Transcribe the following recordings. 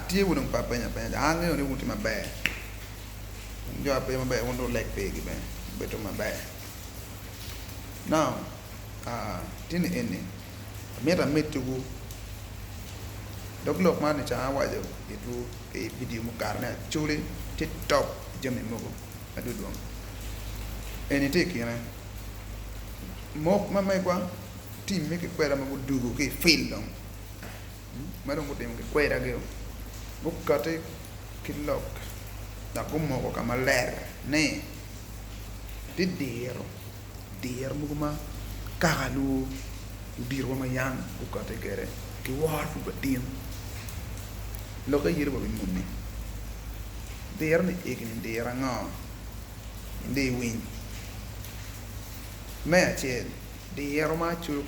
Atye wunu dong pe apenyo apenya ca, an angeyo ni wun wutye maber. Wun jo ape maber wun dong wuleg pigi bene wubedo maber. Now, tye ni eni amito ameddiwu dog lok man ni ca awaco itwu i vidio mukato ni Acholi tye top i jami mogo madwodwong. Eni tye i kine mok ma megwa tim me kikweda ma gudugo ki i fil dong ma dong gutimo kikwedagi gukati ki lok dok gumoko ka maler ni tye diro, diro mogo ma kaka luo luditowa ma yam gukati kwede ki woro pud watin lokke yito wa wi muni diro ni egini diro ango in dong iwiny me acel Diro ma acweo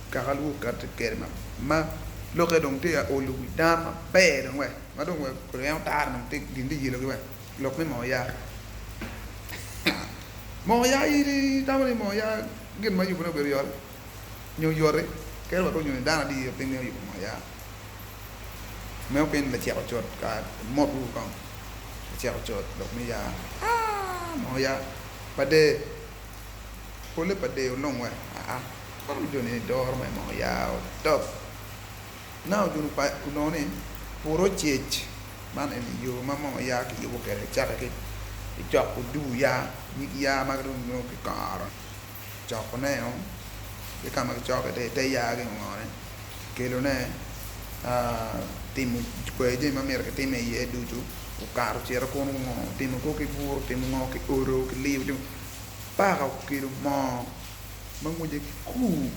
kaka lwor kati kwede ma lokke dong tye ka olo wi dano maber dong wek ma dong wek en otara dong tye gin tye yelogi wek lok me moo yaa moo yaa in itamo ni moo yaa gin ma yubone obedo yot nyo yoti kadi wa nyo dano adi pe ngeyo yubo moo yaa meno piny lacek ocut kare motwu kong lacek ocut lok me yaa aa moo yaa pa der. Polle pa deyo nongo aa kono joni ni doro me moo ya otop. Na ojunu pa onongo ni purocec man eni yo ma moo ya ki yubo kwede cake ki i coko dur ya nyig ya ma dong nongo ki koro coko ne o ki ka ma ki coko iye ite ya gi ngo ne kelo ne timo kwer jami ma myero ki tim iye ducu okato ocito kunu ngo timo ko ki buru timo ngo ki odo ki liyo Paka okelo moo ma ngwece ki kur,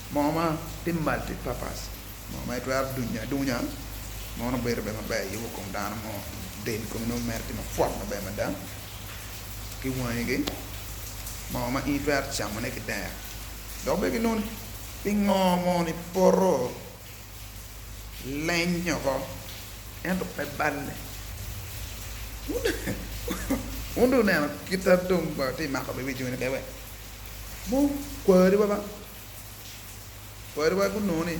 moo ma tye multi purpose, moo ma itwero dunyo adunya, moo nongo bedo bene maber yubo kom dano mo, del komi nongo mere tye mapwot maber mada ki wangi, moo ma in itwero camone ki dek dok bene kinongo ni pingo moo-ni poto leny oko ento pe balle. Wun dong wuneno kit ma dong atye ka mako bene wi joni kede wek kwariwa ba, kwariwa gunongo ni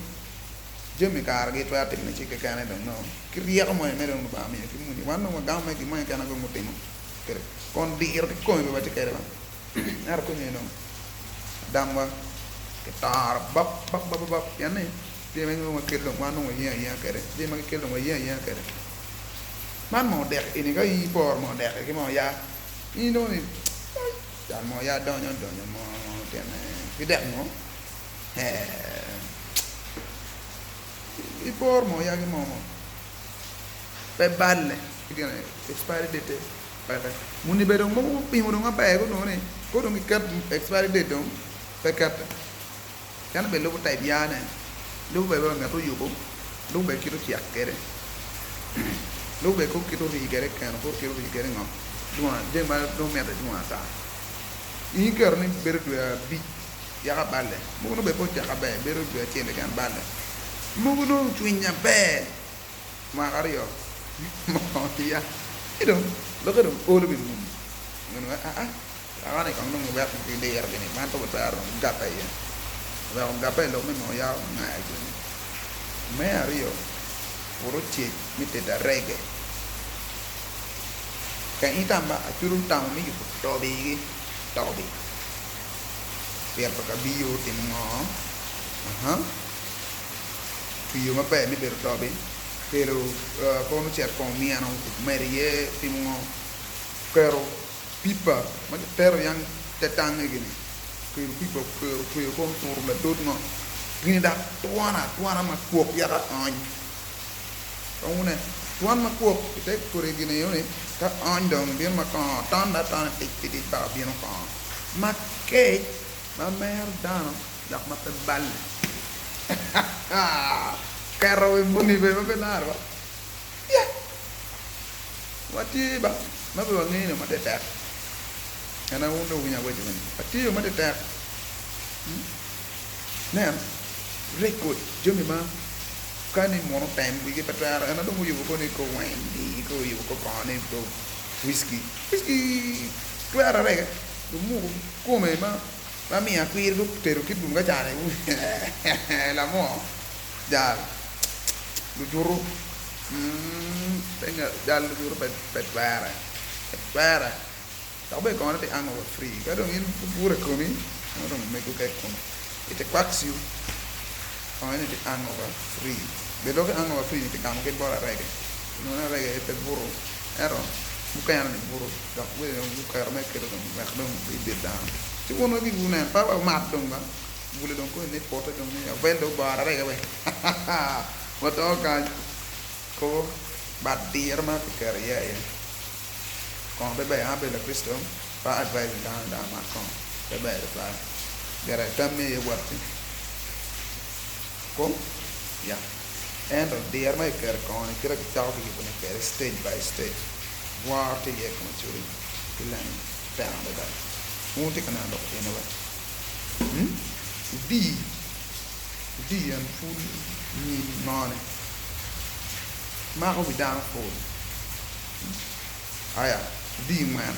jami kare gitwero timone ci kekene dong nongo ki ryeko moni mere dong Lubanga omiyo ki muni wan dong wagamo mere gin mo keken ma dong gutimo kwede kun diro kikome bene watye kwede ba. Ento kong dong adamwa kitoro bok bok bok bok pien ni jami ma wakelo dong wan dong wayeng ayenga kwede, jami ma gikelo dong wayeng ayenga kwede. Man moo dek eni ka in iporo moo dek ki moo yaa in inongo ni ai cal moo yaa donyo donyo moo tyene ki dek ngo ee iporo moo yaa ki moo ngo pe balle expiry date peke. Muni bene dong mogo gupimo dong maber gunongo ni kong dong giket expiry date dong pe kette. Ento bene lubo type yaa ne, lubo bene wa ngat oyubo, lubo bene kit ocek kwede, lubo bene kong kit ori kwede keno kong kit ori kwede ngo dwong jami ma nongo mitte dwong ata. In iketo ni bedo dwe abic yaka balle, mogo nongo bene pe ocek maber bedo dwe acel keken balle, mogo nongo ocwiny maber. Mwaka aryo ya ci dong lokke dong olo wi muni muni wek aa dako ni kong dong iwek gidiro gini man pe watwero dong gabbe iye oweko gabbe i lok me nongo ya ongayo joni. Me aryo pud ocec me tedo arege ka in itam ba acudu otamo me yubo tobi-gi tobi pito kabiyo timo ngo aha. Tiyo maber me bedo tobi kelo kono ocito kong omyeno omedo iye timo ngo oketo pipa ma kitero yang te tangi gini okelo pipa okero otweyo kono oturo ladot ngo gini dok twon atwona ma kwok yaka ony kong wune twon ma kwok ite kodi gini enoni ka ony dong bino ma kongo tonne atona tic tic tic paka bino kongo ma kec ma mero dano dok ma pe balle. Keto wi muni bene ma pe laro ba. Ya! Watye ba ma pe wangeyo ni matetek. En aye wun dong wuwinyo awaco ni watye yo matetek. Nen, record jami ma ka ni muno otem wigi pe twero. En aye dong guyubo ko ni ko wine-ni, ko oyubo ko kongo ni ko whiskey. Whiskey twero arege, lumuku kome ma. Ma miyo akwir gutedo kit gum ka cani lamwo jal lujutu. Pe ngat jal buto pe twere, pe twere. Dok bene kono tye hangover free. Ka dong in obuto i komi, nongo dong mego ka i komi. It quacks you. Kono ni tye hangover free. Bed lok ki hangover free ni kigamo ki bot arege. Onongo ni arege aye pe buto, ento mukene ni buto dok bene dong guketo me kelo dong wek dong ibed dano. Ci wun wek giwu nen pe wa mat dong ba. Bule dong koni ni pote dong ni avel dong oboro arege we. Wato kany. Kobo bat diro ma kiketo iye aye. Kongo pe ber, an abedo Lakricito, pe a advise dano ni dano mat kongo, pe ber tutwal. Gire tammi aye watti. Ko? Ya. Ento diro ma kiketo i kongo-ni kite kicako ki yubone kwede stage by stage. Woro tye iye i kom acholi ki lengo tek adada. Wun wutye ka neno lok eni wa? Hmm? Odii, odii en pul nyim ngone. Mako wi dano pol. Aya, odii ngwen.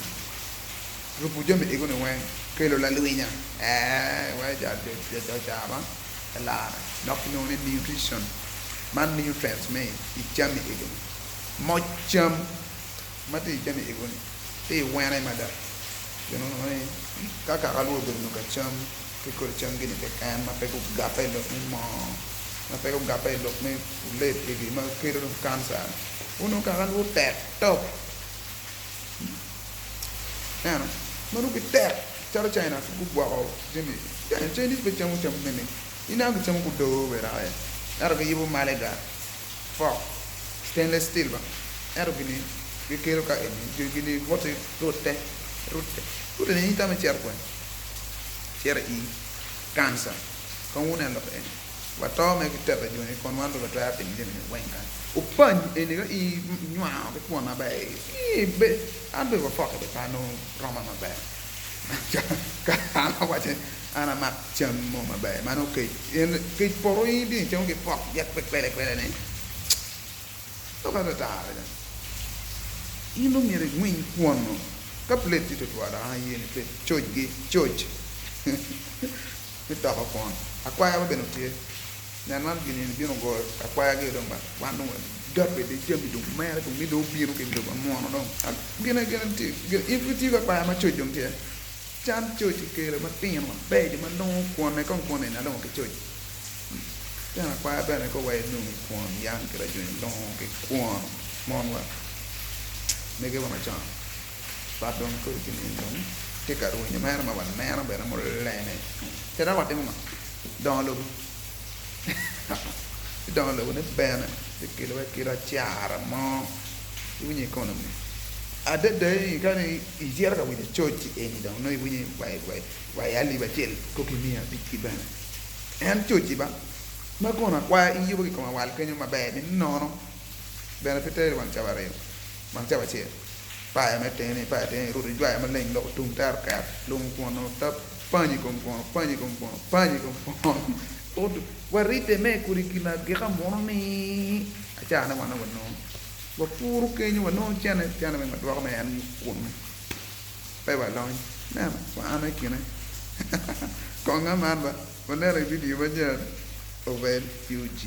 Rubo jami ego-ni weng kelo lalwinya. Ee, wee ja jo ca ma elare. Dok kinongo ni nutrition, man nutrients me i jami ego-ni. Moc cam ma tye i jami ego-ni tye i wene mada. Kinongo ni ka kaka lwor obedo nongo ka cam ki kodi cam gini keken ma pe gugabbe i lok me moo, ma pe gugabbe i lok me olet egi ma kelo kanca, onongo kaka lwor tek top. Ineno, ma nongo gitek calo China gugwoko jami, Chinese pe camo cam mene, ineno gicamo gudoo bene aye, ento giyubo malega, fork, stainless steel ba, ento gini gikelo ka eni gini woto rute, rute, rute ni itamo icito kwene, cito i kanca, kong wunen lok eni. Wato mere ki teta joni kun wan pe watwero timo jami ni weng kany. Opany eni ka i nywao ki kwon maber i be an be wapoke be pe anongo roma maber. Ka an awaco ni an amak cam mo maber ma nongo kec en kec poto in ibino icamo ki pok yet pe kwele kwele ni lok atata adada. In dong myero ingwiny kwon no ka plate tye tutwal an aye ni plate coc gi coc. Me toko kwon, akwaya wa bene tye. Nen man gin eni bino goyo akwaya gi dong ba wan dong wagape di jami dong mere dong ni dong obino ki lobo amwono dong. Gine gine tye in pud itiyo ki akwaya ma coc dong tye. Can coc kikelo matino mabeco ma nongo kwone kong kwon eni alongo ki coc. Tyen akwaya bene ka wa inongo kwon yang ki rajoni longo ki kwon mon wa mege wa macon. But dong kodi gin eni dong tye ka rwenyo mere ma waneno bene muleme. Te dok watimo ngo? Dongo lobo. Ci dongo lobo ne bene tye kelo wa kit acara mo. Iwinyo economy. Adada ni ka ni icito ka winyo coc eni dong nongo iwinyo ni wa i alip acel koko imiyo abic-ki bene. En coc-ci ba ma kono akwaya iyubo ki kom awal kenyo maber ni nono bene pe teri wang cawa aryo, wang cawa acel. Paya me tene, paya tene, iruto ijwayo maleng loko tum tero ket, lungo kwon tap panyi kom kwon, panyi kom kwon, panyi kom kwon. Waribbe me kodi gin agika munu ni acane wan wanongo. Wapuru kenyo wanongo cene, cene weng wadwoko me en kunu. Pe walony. Neno, wa an i kine. Konga man ba, waneno i vidio manyen, Ovel UG.